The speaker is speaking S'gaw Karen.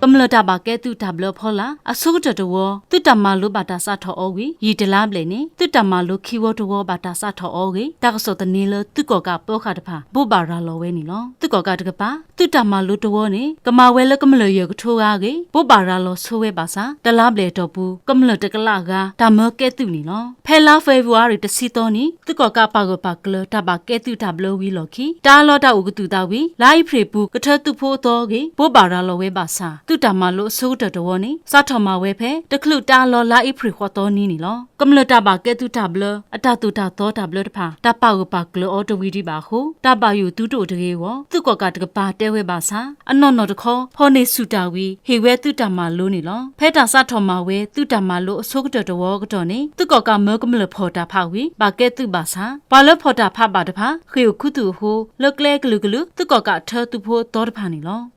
ကမျၢၢ်တၢ်ဘၣ်ကဲသုးတၢ်ဘျၢအဖီလာ် အဆိကတၢၢ်တဝီ သုးတၢ်မၤလိဘၣ်တၢ်စးထီၣ်အီၤဝံၤ ယံာ်တလါဘျဲၣ်န့ၣ် သုးတၢ်မၤလိခံဝီတဝီဘၣ်တၢ်စးထီၣ်အီၤအဂ့ၢ် တၢ်ကစီၣ်သန့လၢ သုးကီၣ်ကးပၢဃာ်တဖၣ် ဘိးဘၣ်ရၤလီၤဝဲန့ၣ်လီၤ. သုးကီၣ်ကးတကပၤ သုးတၢ်မၤလိတဝီန့ၣ် ကမၤဝဲလၢကမျၢၢ်ယဲၢ်ကထိဂၤအဂ့ၢ် ဘိးဘၣ်ရၤလီၤဆိဝဲဘၣ်ဆၣ် တလါဘျဲၣ်အတီၢ်ပူၤ ကမျၢၢ်တကလးဂၤ တၢ်မၢကဲသုးန့ၣ်လီၤ. ဖဲလါဖ့ၤဘြူၤအါရံၤ တဆံသီနံၤ သုးကီၣ်ကးပာ်ဂၢၢ်ပာ်ကျၢၤ တၢ်ဘၣ်ကဲသုးတၢ်ဘျၢဝံၤအလီၢ်ခံ တၢ်အးလီၤတၢ်အိၣ်ကသုၣ်သးဝံၤ လါအ့ဖြ့ၣ်ပူၤ ကထၢသုးဖိအသီအဂ့ၢ် ဘိးဘၣ်ရၤလီၤဝဲဘၣ်ဆၣ် သုးတၢ်မၤလိအဆိကတၢၢ်တဝီန့ၣ် စးထီၣ်မၤဝဲဖဲ တချုးတၢ်အးလီၤလါအ့ဖြ့ၣ်ဃိးသီနံၤန့ၣ်လီၤ. ကမျၢၢ်တၢ်ဘၣ်ကဲသုးတၢ်ဘျၢ အတၢ်သိၣ်တၢ်သီတၢ်ဘျၢတဖၣ် တၢ်ပာ်ဂၢၢ်ပာ်ကျၢၤအီၤတဝံၤဒံးဘၣ်အဃိ တၢ်ဘၣ်ယိၣ်သုတအိၣ်တဂ့ၤအဂီၢ် သုးကီၣ်ကးတကပၤတဲဝဲဘၣ်ဆၣ် အနီၢ်နီၢ်တခီ ဖီၣ်န့ၢ်ဆူၣ်တၢ်ဝံၤ ဟ့ၣ်ဝဲသုးတၢ်မၤလိန့ၣ်လီၤ. ဖဲတၢ်စးထီၣ်မၤဝဲသုးတၢ်မၤလိအဆိကတၢၢ်တဝီအကတီၢ်န့ၣ် သုးကီၣ်ကးမၢကမျၢၢ်ဖီၣ်တၢ်ဖးဝံၤ ဘၣ်ကဲသုးဘၣ်ဆၣ် ပှၤလၢဖီၣ်တၢ်ဖးဘၣ်တဖၣ် ဃ့ၢ်အိၣ်ခူသူၣ်အဃိ လၢကျဲကလုာ်ကလုာ် သုးကီၣ်ကးထၢသုးဖိအသီတဖၣ်န့ၣ်လီၤ.